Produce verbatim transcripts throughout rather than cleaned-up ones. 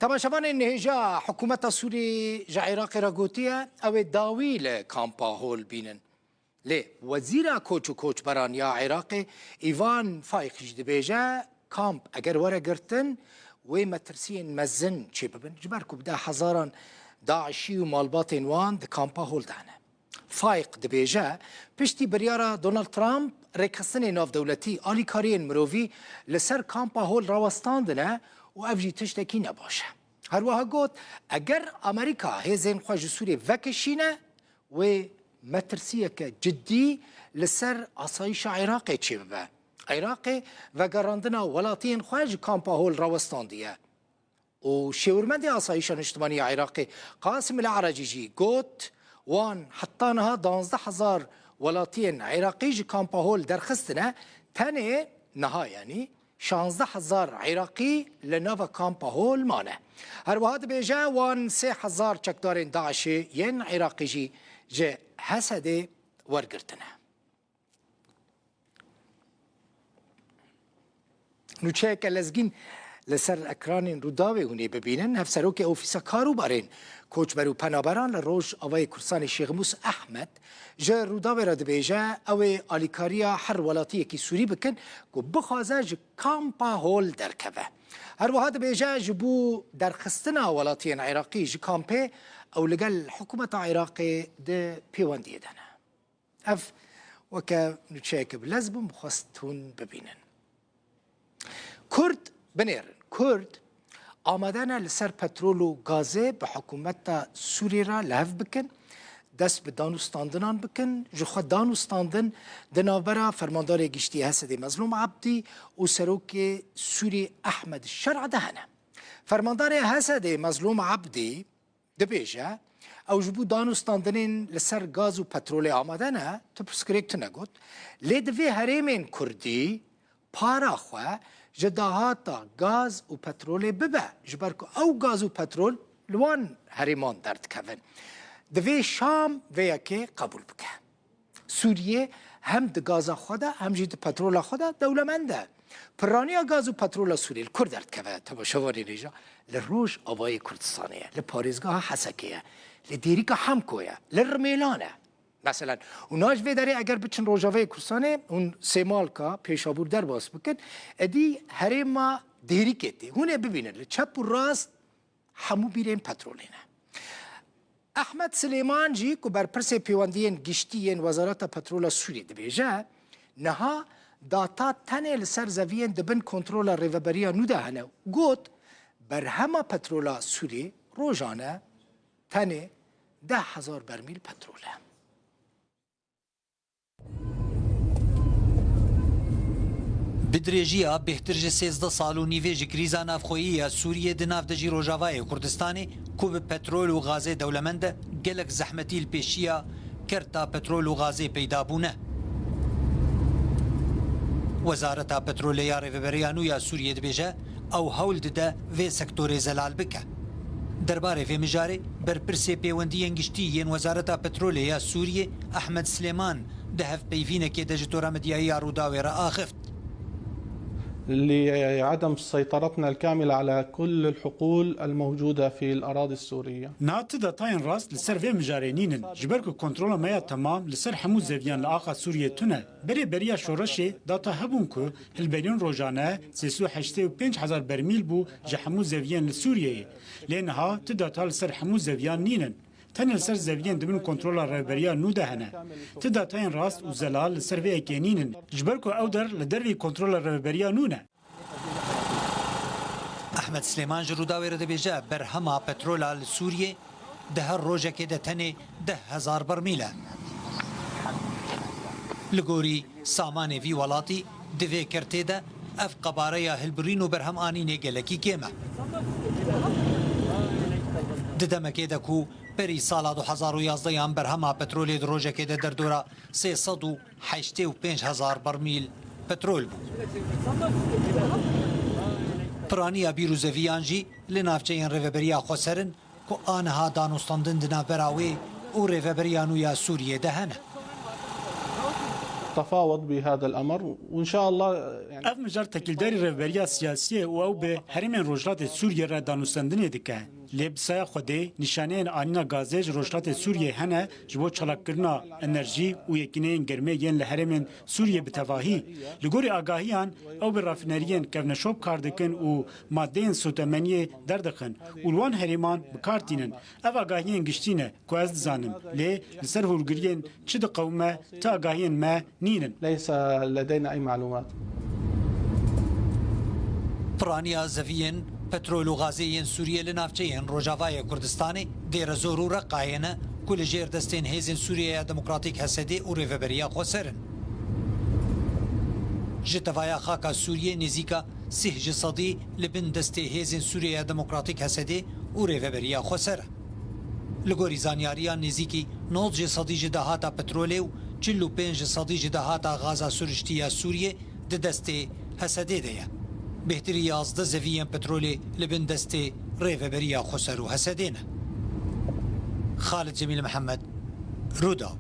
Temaşevanên hêja, hikûmeta Sûrî ji Iraqê re gotiye, ew ê dawî li kampa Hol bînin. Lê Wezîra Koç û Koçberan ya Iraqê, Îvan Faîq jî dibêje, kamp eger were girtin, wê metirsiyên mezin çêbibin, ji ber ku bi deh hezaran DAIŞî û malbatên wan di kampa Hol de hene. Faîq dibêje, piştî biryara Donald Trump, rêkxistinên navdewletî alîkariyên mirovî li ser kampa Hol rawestandine û ev jî tiştekî ne baş e. Her wiha got, eger Amerîka hêzên xwe ji Sûriyê vekişîne, wê metirsiyeke cidî li ser asayîşa Iraqê çêbibe. Iraqê vegerandina welatiyên xwe ji kampa Hol rawestandiye. Û şêwirmendê Asayîşa Niştimanî ya Iraqê Qasim El Erecî jî got, wan heta niha danzdeh hezar welatiyên Iraqî ji kampa Hol derxistine, tenê niha, yanî şanzdeh hezar Iraqî li nava kampa Hol mane. Her wiha dibêje, wan sê hezar çekdarên DAIŞê yên Iraqî jî ji Hesedê wergirtine. Nûçeyeke lezgîn li ser ekranên Rûdawê hûn ê bibînin. Hevserokê Ofîsa Karûbarên Koçber û Penaberan li Rojavayê Kurdistanê Şêx Mûs Ehmed ji Rûdawê re dibêje, ew ê alîkariya her welatiyekî Sûrî bikin ku bixwaze ji kampa Hol derkeve. Her wiha dibêje, ji bo derxistina welatiyên Iraqî ji kampê, ew li gel hikûmeta Iraqê di pêwendiyê de ne. Ev weke nûçeyeke bi lez bû, min xwest hûn bibînin. Kurd, binêrin, Kurd amade ne li ser petrol û gazê bi hikûmeta Sûriyê re li hev bikin, dest bi danûstandinan bikin, ji xwe danûstandin di navbera Fermandarê Giştî Hesedê Mezlûm Ebdî û Serokê Sûrî Ehmed Şer'a de hene. Fermandarê Hesedê Mezlûm Ebdî, dibêje, ew ji bo danûstandinên li ser gaz û petrolê amade ne, tu pirsgirêk tune got. Lê divê herêmên Kurdî para xwe ji dahata gaz û petrolê bibe, ji ber ku ew gaz û petrol li wan herêman derdikevin. Divê Şam vê yekê qebûl bike. Sûriyê hem di gaza xwe de, hem jî di petrola xwe de dewlemend e. Piraniya gaz û petrola Sûriyê li ku derdikeve, temaşevanên hêja, li Rojavayê Kurdistanê ye, li parêzgeha Hesekê ye, li Dêrîka Hemko ye, li Rimêlan e. Meselen, û na ji vê derê eger biçin Rojavayê Kurdistanê, hûn Sêmalka, Pêşabûr derbas bikin, êdî herêma Dêrîkê tê. Hûn ê bibînin, li çep û rast hemû bîrên petrolê ne. Ehmed Silêman jî ku berpirsê pêwendiyên giştî yên Wezareta Petrola Sûriyê dibêje, niha data tenê li ser zeviyên di bin kontrola Rêveberiya nû de hene. Got, berhema petrola Sûriyê rojane tenê deh hezar bermîl petrol e. Bi dirêjiya bêhtir ji sêzdeh sal û nîvê ji krîza navxweyî ya Sûriyê di nav de jî Rojavayê Kurdistanê ku bi petrol û gazê dewlemend e, gelek zehmetî li pêşiya kerta petrol û gazê peyda bûne. Wezareta Petrolê ya Rêveberiya nû ya Sûriyê dibêje, ew hewl dide vê sektorê zelal bike. Derbarê vê mijarê, berpirsê pêwendiyên giştî yên Wezareta Petrolê ya Sûriyê, Ehmed Silêman, di hevpeyvînekê de ji tora medyayî ya Rûdawê re axift. لعدم سيطرتنا الكاملة على كل الحقول الموجودة في الأراضي السورية. Niha ti datayên rast li ser vê mijarê nînin. Ji ber ku kontrola me ya temam li ser hemû zeviyan li axa Sûriyê tune. Berê beriya şoreşê data hebûn ku hilberîn rojane sê sed û heştê û pênc hezar bermîl bû ji hemû zeviyên li Sûriyeyê. Lê niha ti data li ser hemû zeviyan nînin. Tenê li ser zeviyên di bin kontrola rêveberiya nû de hene. Ti datayên rast û zelal li ser vê yekê nînin. Ji ber ku ew der li dervî kontrola rêveberiya nû ne. Ehmed Silêman ji Rûdawê re dibêje, berhema petrola li Sûriyê di her rojekê de tenê deh hezar bermîl e. Li gorî samanê vî welatî di vê kertê de ev qebareya hilbirîn û berhem anînê gelekî kêm e. Di demekê de ku berî sala du hezar û yazdehan berhema petrolê di rojekê de derdora sê sed û heştê û pênc hezar bermîl petrol bû. Piraniya bîr û zeviyan jî li navçeyên rêveberiya xweser in ku aniha danûstandin di navbera wê û rêveberiya nû ya Sûriyê de hene. تفاوض بهذا الأمر، وإن شاء الله، يعني، Ev mijar tekîldarî rêveberiya siyasî ye û ew bi herêmên Rojhilatê Sûriyê re danûstendinê dike. Lê bi saya Xwedê nîşaneyên anîna gazê ji Rojhilatê Sûriyê hene ji bo çalakkirina enerjî û yekîneyên germê yên li herêmên Sûriyê bi tevahî. Li gorî agahiyan, ew bi rafîneriyên kevneşop kar dikin û madeyên sotemeniyê derdixin û li wan herêman bi kar tînin. Ev agahiyên giştî ne ku ez dizanim, lê li ser hûrgiriyên çi diqewime, ti agahiyên me nînin. ليس لدينا أي معلومات. Piraniya zeviyên petrol û gazê yên Sûriyê li navçeyên Rojavayê Kurdistanê Dêrezor û Reqayê ne ku li jêr destên Hêzên Sûriyeya Demokratîk, H S D, û Rêveberiya Xweser in. Ji tevaya xaka Sûriyê nêzîka sîh ji sedî li bin destê Hêzên Sûriyeya Demokratîk, H S D, û Rêveberiya Xweser e. Li gorî zanyariyan, nêzîkî nod ji sedî ji dahata petrolê û çil û pênc ji sedî ji dahata gaza siruştî ya Sûriyê di destê H S D de ye. Bêhtirî yazdeh zeviyên petrolê li bin destê Rêveberiya Xweser û H S D ne. Xalid Cemîl Mihemed, Rûdaw.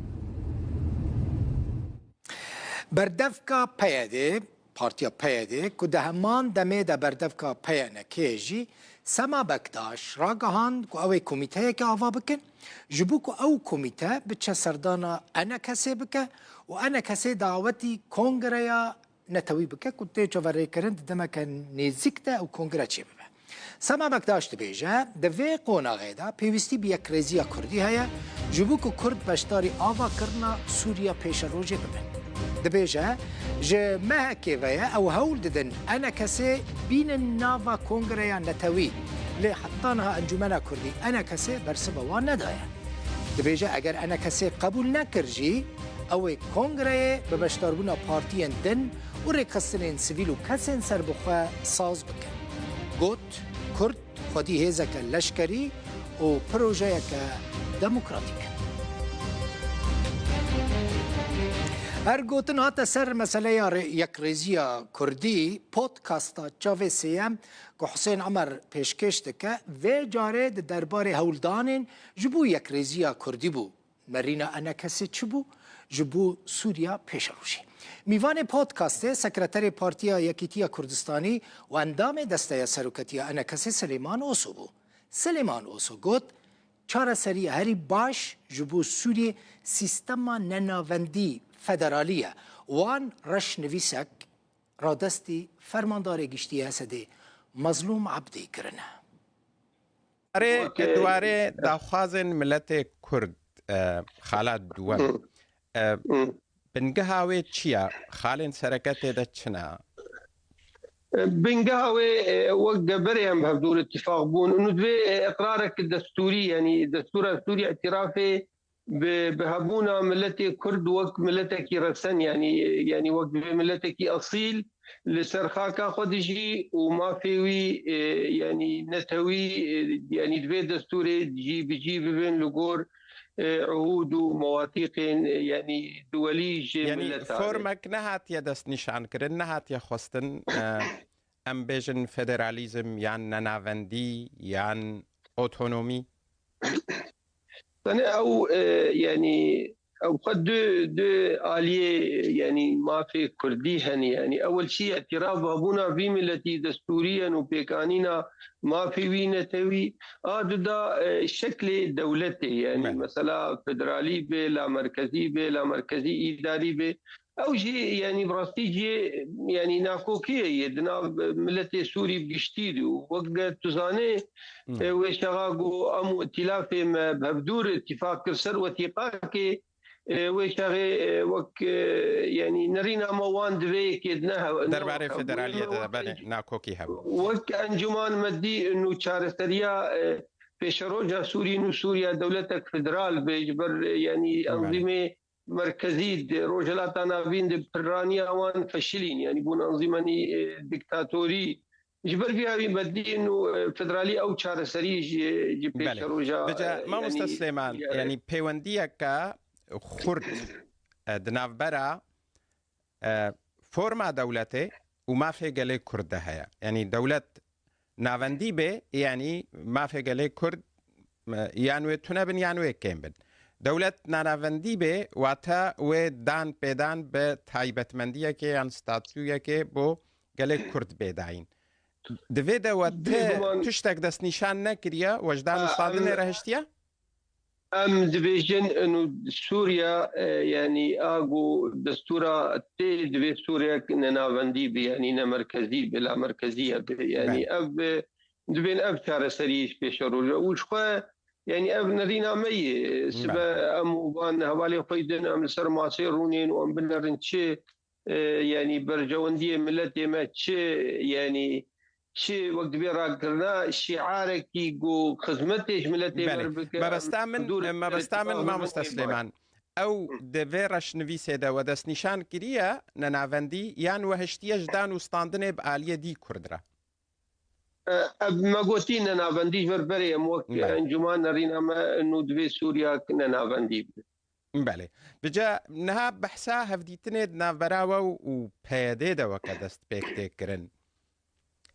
Berdevka P Y D, Partiya P Y D, ku di heman demê de berdevka P Y N K ye jî, Sema Bektaş ragihand ku ew ê komîteyeke ava bikin, ji bo ku ew komîte biçe serdana E N K S bike û E N K S dawetî kongreya netewî bike ku tê çaverêkirin di demeke nêzîk de ew kongre çêbibe. Sema Bektaş dibêje, di vê qonaxê de pêwîstî bi yekrêziya Kurdî heye, ji bo ku Kurd beşdarî avakirina Sûriya pêşerojê bibin. Dibêje, ji mehekê ve ye ew hewl didin E N K Sê bînin nava Kongreya Netewî, lê heta niha Encûmena Kurdî E N K Sê bersiva wan nedaye. Dibêje, eger E N K Sê qebûl nekir jî, ew ê kongreyê bi beşdarbûna partiyên din û rêkxistinên sivîl û kesên serbixwe saz bikin. Got, Kurd xwedî hêzeke leşkerî û projeyeke demokratîk in. Her gotin hate ser meseleya rê-, yekrêziya Kurdî, podcasta Çavê Sêyem ku Husên Emer pêşkêş dike, vê carê di derbarê hewldanên ji bo yekrêziya Kurdî bû. Nerîna E N K Sê çi bû? Ji bo Sûriya pêşerojê. Mîvanê podcastê Sekreterê Partiya Yekîtiya Kurdistanî û endamê Desteya Seroketiya E N K Sê Silêman Oso bû. Silêman Oso got, çareseriya herî baş ji bo Sûriyê sîstema nenavendî, federalî ye. Wan reşnivîsek radestî Fermandarê Giştî H S D Mezlûm Ebdî kirine. Erê, weke di warê daxwazên miletê Kurd, e, xala duwem. Hı. E, Hı. Bingeha wê çi ye? Xalên sereke tê de çi ne? E, bingeha wê, e, wek deverê em bi hevdûr îtîfaq bûn. Û divê, e, iqrarek destûrî, yanî destûra Sûrî îtîrafê bi, bi hebûna miletê Kurd wek miletekî resen, yanî, yanî wek divê miletekî esîl li ser xaka xwe dijî û mafê wî, e, yanî netewî, e, yanî divê destûrê cî bi cî bibin li gor, e, uhûd û mewatîqên, e, yanî duwelî ji Yanî milet a. Formek nehatiye destnîşankirin, nehatiye xwestin, e, em bêjin federalîzm yan nenavendî yan otonomî? Tenê ew, e, yanî ew xwe du, du aliyê, yanî mafê Kurdî hene. Yanî ewil çi îtîraf bi hebûna vî miletî destûrî ye û pêkanîna mafê wî netewî. A du da, e, şeklê dewletê, yanî Belê. mesela federalî be, la merkezî be, la merkezî îdarî be. Ew jî, yanî bi rastî jî, yanî nakokiyê ye di nav miletê Sûrî bi giştî de. Û wek de tu zanê, Hmm. e, wê çaxa ku em û îtîlafê me bi hevdûr îtîfaq kir ser wetîqakê, e, wê çaxê, e, wek, e, yanî nerîna me wan di vê yekê de ne hev-, ne Derbarê wek hebû, federaliyê ne de wek belê nakokî hebû. Wek encûman me dî û çareseriya, e, pêşeroja Sûrî û Sûriya dewletek federal be ji ber, e, yanî Belê. enzîmê merkezî di Rojhilata Navîn di piraniya wan feşilîn, yanî bûn enzîmanî, e, diktatorî. Ji ber vî hawî me dîn û, e, federalî ew çareserî ji, ji Belê. pêşeroja, Bice, e, mamoste yanî, Silêman, e, yanî pêwendiyeke xurt, e, di navbera, e, forma dewletê û mafê gelê Kurd de heye. Yanî dewlet navendî be, yanî mafê gelê Kurd, e, yan wê tune bin yan wê kêm bin. Dewlet nanavendî bê, wate wê dan pêdan bi taybetmendiyekê yan statuyekê bo gelê Kurd bê dayîn. Divê de we ti tiştek destnîşan nekiriye, we ji dan û standinê re hiştiye? Em dibêjin inu Sûriya, e, yanî a ku destûra tê divê Sûriyek nenavendî bi, yanî ne merkezî bi, la merkeziye bi. Yanî ev, e, dibên ev çareseriyê ji pêşe roja. Û ji xwe, yanî ev nerîna me yê. Sibe em û van hevalê xwe din em li ser masê rûnên û em binerin çi, e, yanî berjewendiyê miletê me çi, yanî çi wek divê ragirina şiarekî ku xizmetê ji miletê Belê. Me bike, Mebesta em min, dûr mebesta min, mamoste Silêman. Ew di vê reşnivîsê de we destnîşan kiriye nenavendî yan we hiştiye ji dan û standinê bi aliyê dî Kurd re? E, ev me gotî nenavendî ji ber berê em wek Belê. Encûman nerîna me nû divê Sûriyak nenavendî bi. Belê. Bica niha behsa hevdîtinê di navbera we û P Y D de weke dest pêk tê kirin.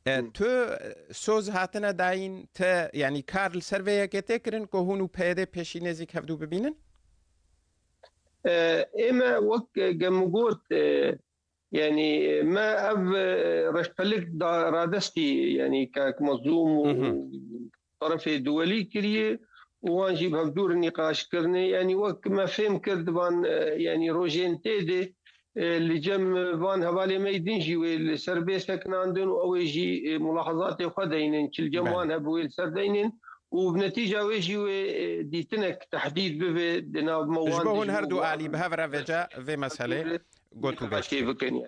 E, Hı. Tu, e, soz hatine dayîn, te, yanî kar li ser vê yekê tê kirin ku hûn û P Y D pêşî nêzîk hevdû bibînin? E, ê me wek, e, ge min got, e, yanî me ev, e, reşpelik da radestî, yanî kak Mezlûm û Hı hı. terefê duwelî kiriye û wan jî bi hevdû re nîqaş kirine. Yanî wek me fêm kir di van, e, yanî rojên tê de, e, li cem van hevalê me yê din jî wê li ser bê sekinandin û ew ê jî, e, mulahazatê xwe deynin, çi li cem Belê. wan hebe wê li ser deynin û bi netîca wê jî wê, e, dîtinek tehdîd bibe di nav me Ji wan bo hûn dijmin her du û alî bi hev re vêca vê meselê gotu nîqaşê bêş bikin.